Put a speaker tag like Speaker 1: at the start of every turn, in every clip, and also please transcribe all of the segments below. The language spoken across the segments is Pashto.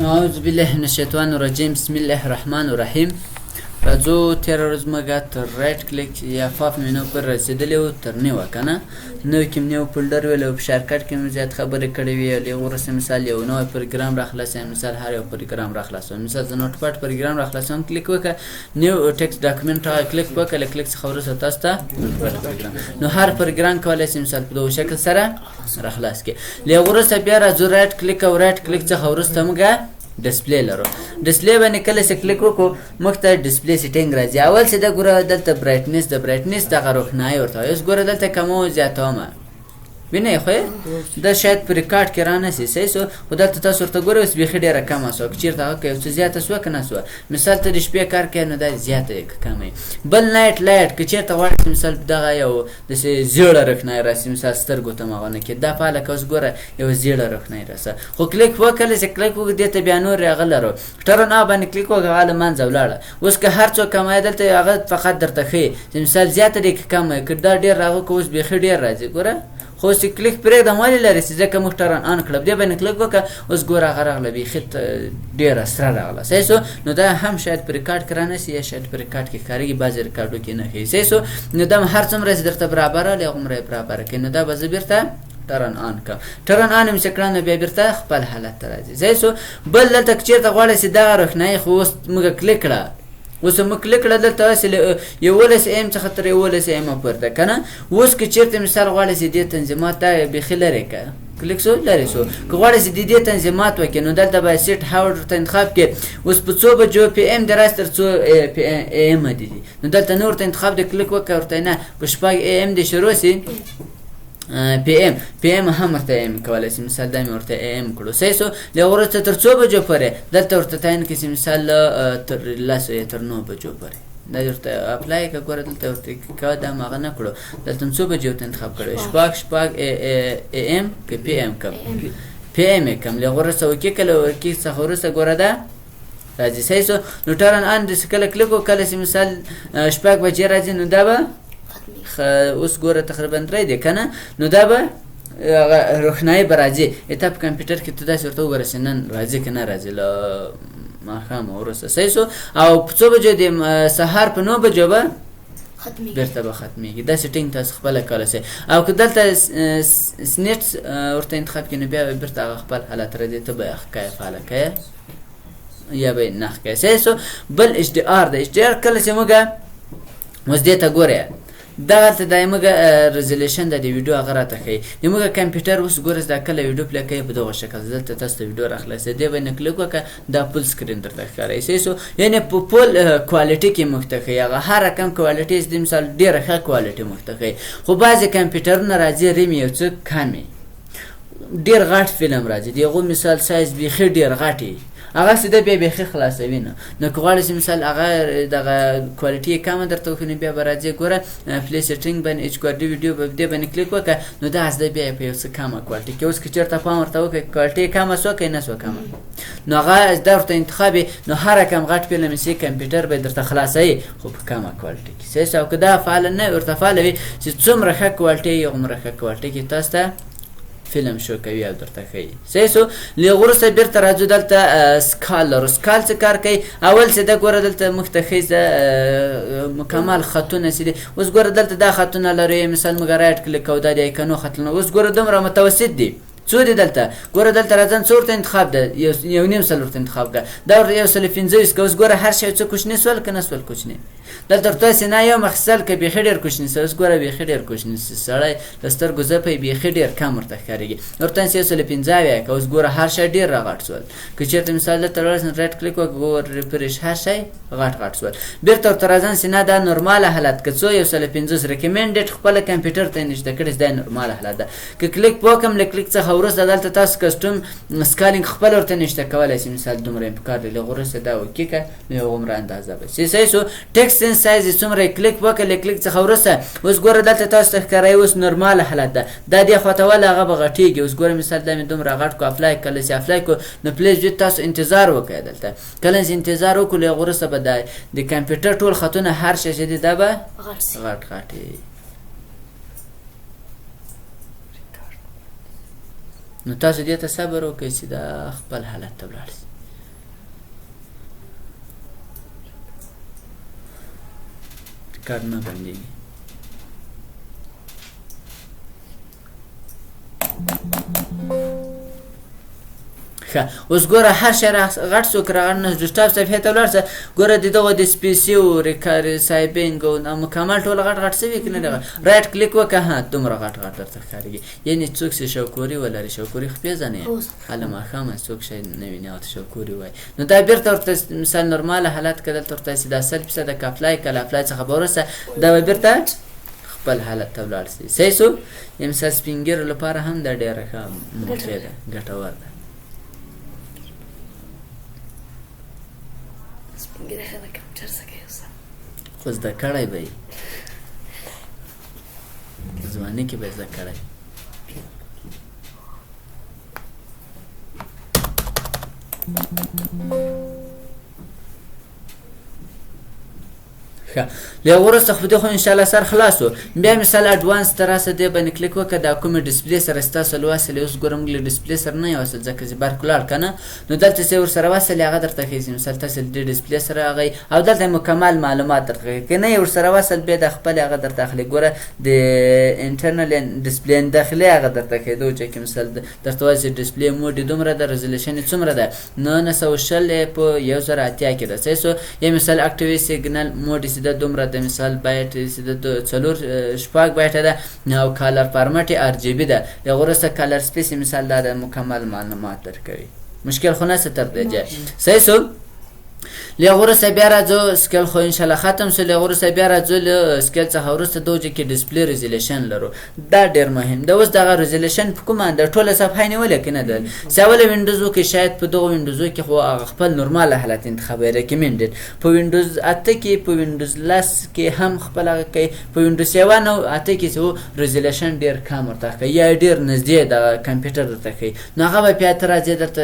Speaker 1: اعوذ بالله من الشیطان الرجیم، بسم الله الرحمن الرحیم. راځو، تېره ورځ موږ تر right click یا pop menu پر رسېدلي وو، تر new که نه نوي کې new folder ویل او په shortcut کې مو زیات خبرې کړې وې. له هغه وروسته مثال یو نوی پروګرام راخلاصوم، مثال هر یو پروګرام راخلاصوم، مثال زه Notepad پروګرام راخلاصوم، کلیک وکړه، new text document راغی، کلیک وکړه، له کلیک څخه وروسته تاسو ته Notepad پروګرام. نو هر پروګرام کولی شئ مثال په دغه شکل سره راخلاص کړي. له هغه وروسته بیا راځو right click او right click څخه وروسته موږ display لرو. display باندې کله چې کلیک وکړو، موږ ته display setting راځي. اول چې دا ګوره، دلته brightness، د brightness دغه روښنايي ورته وایي. اوس ګوره، دلته کمو زیاتوم، وینئ؟ خو دا شاید په ریکارډ کې رانه سي، صحیح سو. خو دلته تاسو ورته ګورئ، اوس بیخي ډېره کمه سوه. که چېرته هغه که یو څه زیاته سوه که نه سوه، مثال ته د شپې کار کوې نو دا زیاته یې که کمه. بل night light، که چېرته غواړې چې مثال دغه یو داسې زیړه روښنايي راسي، مثال سترګو ته مغه نه کړي، دا فعاله که. اوس ګوره، یو زیړه روښنايي راسه. خو کلیک وکړه، چې کلیک وکړه، دې ته بیا نور هغه لرو. turn off باندې کلیک وکړه، هغه له منځه ولاړه. اوس که هر څوک کمه، دلته هغه فقط درته ښیي چې مثال زیاته دی که کمه. که دا ډېر راغو که اوس بیخي ډېر راځي. ګوره، خو اوس چې کلیک پرېږدم، ولې لري چې ځکه موږ turn on کړه. دې باندې کلیک وکړه، اوس ګوره، هغه راغله، بیخي ډېره سره راغله، صحیح سو. نو دا هم شاید په ریکارډ کې رانه سي یا شاید په ریکارډ کې ښکارېږي، بعضې ریکارډو کې نه ښیي، صحیح سو. نو دا هر څومره چې درته برابره له هغومره یې برابره کړي. نو دا به زه بیرته turn on کړم. turn on مې چې کړه، نو بیا بیرته خپل حالت ته راځي، صحیح سو. بل دلته که چېرته غواړې چې دغه روښنايي، خو اوس موږ کلیک کړه، اوس موږ کلیک کړه، دلته هسې له 11 AM څخه تر 11 AM پورې ده که نه. اوس که چېرته مثال غواړې چې دې تنظیمات دا بیخي لرې که، کلیک سو، لرې سو. که غواړې چې د دې تنظیمات وکړې، نو دلته باید set hour ورته انتخاب کړې. اوس په څو بجو PM د راځي تر څو پی AM دي، نو دلته نور ته انتخاب دی، کلیک وکړه ورته. نه، په 6 AM دې شروع سي، PM هم ورته AM کولی شي. مثال دا مې ورته AM کړو، صحیح سو. له وروسته تر څو بجو پورې دلته ورته تعین کړي چې مثال تر 10 یا تر 9 بجو پورې دا ورته apply که. ګوره، دلته ورته که دا ما هغه نه کړو. دلته څو بجې ورته انتخاب کړی؟ 6 AM که PM کم؟ PM یې کم. له وروسته okay کله okay څخه وروسته ګوره دا راځي، صحیح سو. نو turn on داسې کله کلیک وکړه، کله چې مثال 6 بجې راځي، نو دا به اوس ګوره تقریبا 3 دی که نه، نو دا به هغه روښنايي به راځي. ته په کمپیوټر کې ته داسې ورته وګوره چې نن راځي که نه راځي له ماښامه وروسته، صحیح سو. او په څو بجو دی؟ سهار په 9 بجو به بیرته به ختمیږي. دا setting تاسو خپله کولی شئ. او که دلته set ورته انتخاب کړئ، نو بیا به بیرته هغه خپل حالت راځي، ته به یې ښکایې فعاله کوې یا به یې نه ښکایې، صحیح سو. بل HDR دی. HDR کله چې موږ اوس دې ته ګورې، دغلته د موږ resolution د ویډیو هغه راته ښیي. د موږ کمپیوټر اوس ګوره، دا کله ویډیو play کوي په دغه شکل دلته تاسو ته ویډیو راخلاصوي. دې باندې کلیک وکړه، دا full screen درته ښکاري، صحیح سو. یعنې په full quality کې موږ ته ښیي. هغه هر رقم quality د مثال ډېره ښه quality موږ ته ښیي. خو بعضې کمپیوټرونه راځي، ریم یو څه کمې، ډېر غټ فلم راځي، د هغو مثال سایز بیخي ډېر غټ وي، هغه سیده بیا بیخي خلاصوي نه. نو که غواړې چې مثال هغه دغه quality یې کمه درته وښیي، نو بیا به راځې، ګوره، play setting باندې H quality video به دې باندې کلیک وکړه، نو دا سیده بیا په یو څه کمه quality کې. اوس که چېرته پام ورته وکړې، quality یې کمه سوه که نه سوه کمه، نو هغه دا ورته انتخاب. نو هر رقم غټ فلم سي کمپیوټر به درته خلاصوي، خو په کمه quality کې، صحیح. او که دا فعال نه ورته فعال وي چې څومره ښه quality یې، هغومره ښه quality کې تاسو ته فلم شو کوي او درته ښیي، صحیح سو. له وروسته بیرته راځو، دلته scale لرو. scale څه کار کوي؟ اول چې دا ګوره، دلته موږ ته ښیي مکمل خطونه چې دي. اوس ګوره، دلته دا خطونه لرو. مثال موږ right click کوو، دا د ایکنو خطونه اوس ګوره دومره متوسط دي. څو دي دلته؟ ګوره، دلته راځم، څو ورته انتخاب ده؟ 1.5 ورته انتخاب ده، دا ورته 125 که. اوس ګوره، هر شی څه کوچني سول که نه سول کوچني؟ دلته ورته هسې نه یو مخصل که بیخي ډېر کوچني سول. اوس ګوره، بیخي ډېر کوچني سي، سړی له سترګو ځپی، بیخي ډېر کم ورته ښکارېږي. ورته 175 که. اوس ګوره، هر شی ډېر راغټ سول. که چېرته مثال دلته راوړل، right click وکړه، ګوره، refresh، هر شی غټ غټ سول. بیرته ورته راځم چې نه، دا نورماله حالت که څو؟ 150 recommended خپله کمپیوټر ته نشته کړی، دا نورماله حالت ده. که کلیک وکړم، له کلیک څخه وروسته دلته تاسو custom scaling خپل ورته نشته کولی شئ. مثال دومره یې پکار دی، له وروسته دا okay که، نو هغومره اندازه به شي، صحیح سو. text size څومره؟ کلیک وکړه، له کلیک څخه وروسته اوس ګوره، دلته تاسو ته ښکاروي اوس نورماله حالت ده. دا دې خواته وله هغه به غټېږي. اوس ګوره، مثال دا مې دومره غټ کو، apply. کله چې apply کو، نو please تاسو انتظار وکړئ. دلته کله چې انتظار وکړو، له وروسته به د کمپیوټر ټول خطونه هر شی چې دي، دا به
Speaker 2: غټ سي.
Speaker 1: غټ غټ. نو تاسو دې ته صبر وکړئ چې دا خپل حالت ته ولاړ شي. ریکارډ نه بندېږي. ښه اوس ګوره هر شی غټ څوک راغټ نه ډیسکټاپ صفحې ته ولاړ شه، ګوره د دغه د سپیسي او ریسایبینګ او مکمل ټول غټ غټ سوي که نه دغه right click وکړه، ها دومره غټ غټ درته ښکارېږي. یعنې څوک چې شوکوري ولري، شوکوري خو پېژنې، هله ماښامه څوک شی نه ویني او ته شوکوري وایي، نو دا بیرته ورته مثال نورماله حالت که دلته ورته دا 100% که apply که له apply څخه به وروسته دا به بیرته خپل حالت ته ولاړ سي. صحیح سو؟ یعنې مثال سپینږیرو لپاره هم دا ډېره ښه موقع ده، ګټور ده. خو زده کړی به یې، ځواني کې به یې زده کړی. ښه له وروسته خو دې خو انشاءالله سر خلاص و. بیا مثال advance ته راسه، دې باندې کلیک وکړه، دا کومې display سره ستاسو وصل، اوس ګوره موږ له display سره نه یو وصل ځکه چې برق ولاړ که نه، نو دلته چې ورسره وصل هغه درته ښیي چې مثال تاسو دې display سره هغه او دلته مکمل معلومات درته ښیي، که نه یې ورسره وصل بیا د خپل هغه درته اخلي. ګوره د internal display داخلي هغه درته ښیي، دوه چې مثال درته وایي چې display mode یې دومره ده، resolution یې څومره ده، 920 په 1080 کې ده. صحیح سو؟ یا مثال active signal mode چې ده دومره ده، مثال byte چې ده 4.6 بایټ ده، او color format یې RGB ده، یا وروسته color space مثال دا ده، مکمل معلومات درکوي. مشکل خو نشته تر دې ځایه. صحیح سو؟ له وروسته بیا راځو scale خو انشاءالله ختم سو. له وروسته بیا راځو له scale څخه وروسته دوجه کې display resolution لرو، دا ډېر مهم ده. اوس دغه resolution په کومه ده ټوله صفحه یې نیولې که نه ده؟ سوله وینډوزو کې شاید په دغو وینډوزو کې خو هغه خپل نورمال حالت انتخابوي recommended، په وینډوز 8 کې، په وینډوز 10 کې هم خپل هغه کوي، په وینډوز 7 او 8 کې چې resolution ډېر کم ورته ښیي یا ډېر نږدې دغه کمپیوټر درته ښیي، نو هغه به بیا ته راځې درته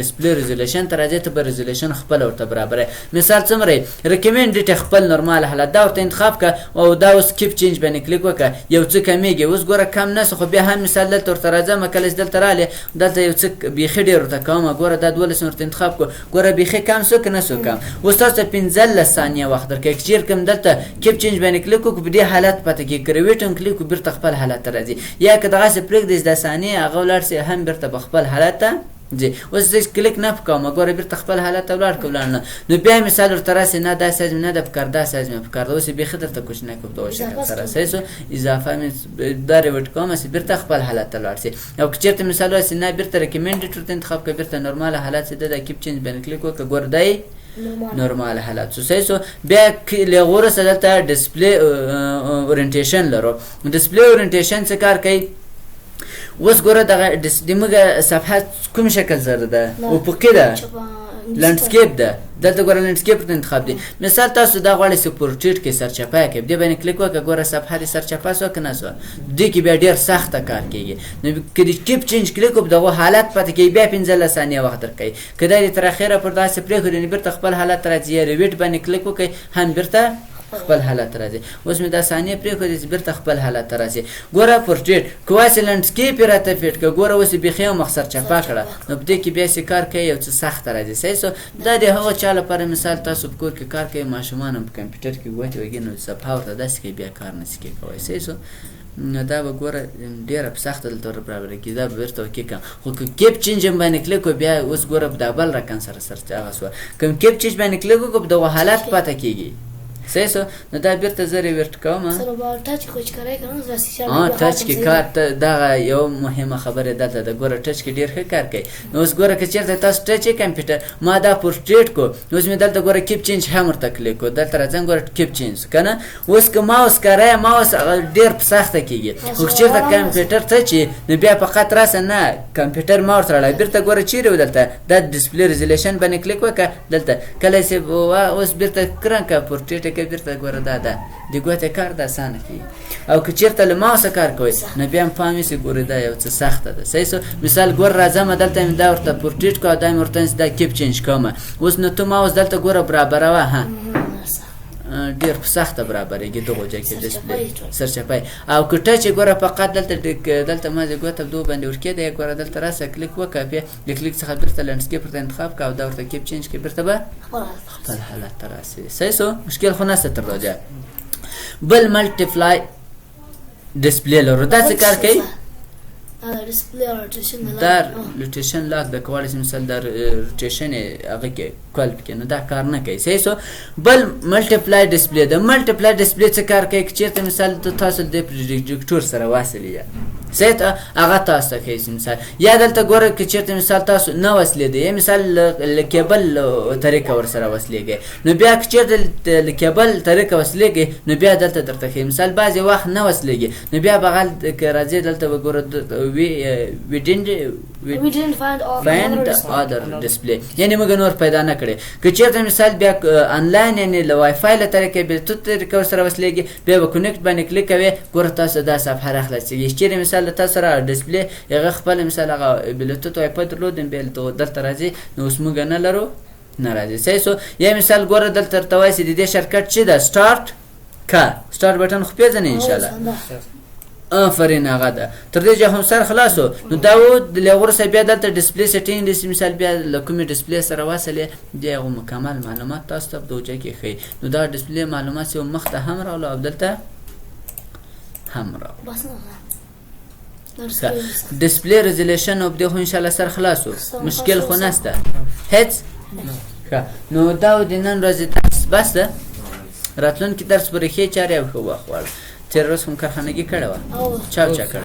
Speaker 1: display resolution ته راځې، ته به resolution خپل ورته برابر. مثال څومره recommended خپل نورمال حالت دا ورته انتخاب که او دا اوس keep change باندې کلیک وکړه، یو څه کمیږي. اوس ګوره کم نه سو، خو بیا هم مثال دلته ورته راځم، کله چې دلته راغلې دلته یو څه بیخي ډېر ورته کوم، ګوره دا 12 ورته انتخاب کړو، ګوره بیخي کم سو که نه سو کم. اوس تاسو ته 15 ثانیه وخت درکوي، که چېرې کوم دلته keep change باندې کلیک وکړو په دې حالت پاتې کېږي، که revert هم کلیک وکړو بیرته خپل حالت ته راځي، یا که دغسې پرېږدې چې دا ثانیې هغه ولاړ سي هم بیرته په خپل حالت ته ځي. اوس زه کلیک نه کوم، ګوره بیرته خپل حالت ته ولاړ که ولاړ نه، نو بیا مثال ورته راسي نه دا سایز مې نه ده پکار، دا سایز مې پکار ده، اوس یې بیخي درته کوچنی کوم دغه شکل سره. صحیح سو؟ اضافه مې دا revert کوم چې بیرته خپل حالت ته لاړ سي، او که چېرته مثال واسي نه بیرته recommended ورته انتخاب کړه، بیرته نورمال حالت چې ده دا keep change باندې کلیک وکړه، ګوره دی نورمال حالت سو. صحیح سو؟ بیا له وروسته دلته display orientation لرو. display orientation څه کار کوي؟ اوس ګوره دغه د موږ صفحه کوم شکل سره ده؟ افقي ده، landscape ده، دلته ګوره landscape ته انتخاب دی. مثال تاسو دا غواړئ چې پورټریټ کې سرچپه کړئ، دې باندې کلیک وکړه، ګوره صفحه دې سرچپه سوه که نه سوه، دې کې بیا ډېر سخته کار کېږي. نو که د keep change کلیک وکړو دغه حالت پاتې کېږي، بیا 15 ثانیه وخت درکوي. که دا دې تر اخره پر داسې پرېښودې نو بیرته خپل حالت راځي، یا revert باندې کلیک وکړئ هم بیرته خپل حالت راځي. اوس مې دا ثانیه پرېښودې چې بیرته خپل حالت ته راځي. ګوره پورټریټ که واسې landscape یې راته fit کړه، ګوره اوس یې بیخي هم مخ سرچپه کړه، نو په دې کې بیا چې کار کوي یو څه سخته راځي. صحیح سو؟ دا د هغو چا لپاره مثال تاسو په کور کې کار کوي، ماشومان هم په کمپیوټر کې ګوتې وهي، نو صفحه ورته داسې کوي بیا کار نه سي کوی. صحیح سو؟ نو دا به ګوره ډېره په سخته دلته ور برابره کېږي، دا به بیرته وکړي. خو که keep change هم باندې کلیک وکړو بیا اوس ګوره په دا بل رقم سره سر هغه سوه، که keep change باندې کلیک وکړو په دغه حالت پاتې کېږي. صحیح سو؟ نو دا بیرته زه revert کوم.
Speaker 2: touch خو چې کوي کنه زه
Speaker 1: touch کې کار دغه یو مهمه خبره دلته ده، ګوره touch کې ډېر ښه کار کوي. نو اوس ګوره که چېرته تاسو touch کمپیوټر ما دا پورټریټ کو، اوس مې دلته ګوره keep change هم ورته کلیک کو، دلته راځم ګوره keep change که نه، اوس که ماوس کاروې ماوس هغه ډېر په سخته کېږي، خو که چېرته کمپیوټر touch نو بیا فقط راسه نه کمپیوټر ما ورته راړی، بیرته ګوره چېرې و دلته دا display resolution باندې کلیک وکړه، دلته کله چې اوس بیرته کرم که پورټریټ کې بیرته ګوره دا ده د ګوتې کار د اسانه کېږي. او که چېرته له ماوسه کار کوئ نو بیا هم پام ویسي ګورئ دا یو څه سخته ده. صحیح سو؟ مثال ګور راځم دلته مې دا ورته پورټریټ کو، دا مې ورته دا keep change کوم، اوس نو ته ماوس دلته ګوره برابروه، ها ډېر په سخته برابرېږي دغو ځای کې display سرچپه. او که touch ګوره فقط دلته دلته ما د ګوته دوه باندې ورکېده، ګوره دلته راسه کلیک وکړه، بیا د کلیک څخه بیرته landscape ورته انتخاب کړه او دا ورته keep change کړه، بیرته به خپل حالت ته راسي. صحیح سو؟ مشکل خو نشته تر دا ځایه. بل multiply display لرو، دا څه کار کوي؟
Speaker 2: display rotation.
Speaker 1: دا rotation lock د کولی شي، مثال دا rotation هغه کې کول پکې، نو دا کار نه کوي. صحیح سو. بل multiply display د multiply display څه کار کوي؟ که چېرته مثال ته تاسو د projector سره وصل یا صحیح ته هغه تاسو ته ښیي. مثال یا دلته ګوره که چېرته مثال تاسو نه وصلېدی، یا مثال له کیبل طریقه ورسره وصلېږئ، نو بیا که چېرته له کیبل طریقه وصلېږئ نو بیا دلته درته ښیي. مثال بعضې وخت نه وصلېږي، نو بیا بغل که راځې دلته به ګوره we didn't
Speaker 2: We didn't find all
Speaker 1: find other display، یعنی موږ نور پیدا نه کړي. که چېرته مثال بیا انلاین، یعنی له وای فای له طریقې بلوتوت طریقې ورسره وصلېږي، بیا به connect باندې کلیک کوې، ګوره تاسو دا صفحه راخلاصېږي. چېرې مثال له تاسو سره display هغه خپل مثال هغه بلوتوت وای فای درلود، بیا دلته راځي. نو اوس موږ نه لرو، نه راځي. صحیح سو. یا مثال ګوره دلته درته وایي چې د دې shortcut چې ده start کا، start button خو پېژنې انشاءالله. آفرین، هغه ده. تر دې چې هم سر خلاصو، نو دا و له وروسته بیا دلته display setting دی. مثال بیا له کومې display سره وصلې بیا هغه مکمل معلومات تاسو ته په دوجه کې ښیي. نو دا display معلومات چې مخته هم راغلو او دلته هم راغلو.
Speaker 2: بس نه.
Speaker 1: display resolution او دې خو انشاءالله سر خلاصو، مشکل خو نشته هیڅ. ښه، نو دا و د نن ورځې درس. بس ده، راتلونکي درس پورې ښې چارې او ښه وخت غواړم. تېره ورځ هم کارخانګي کړې وه، چا چا کړې؟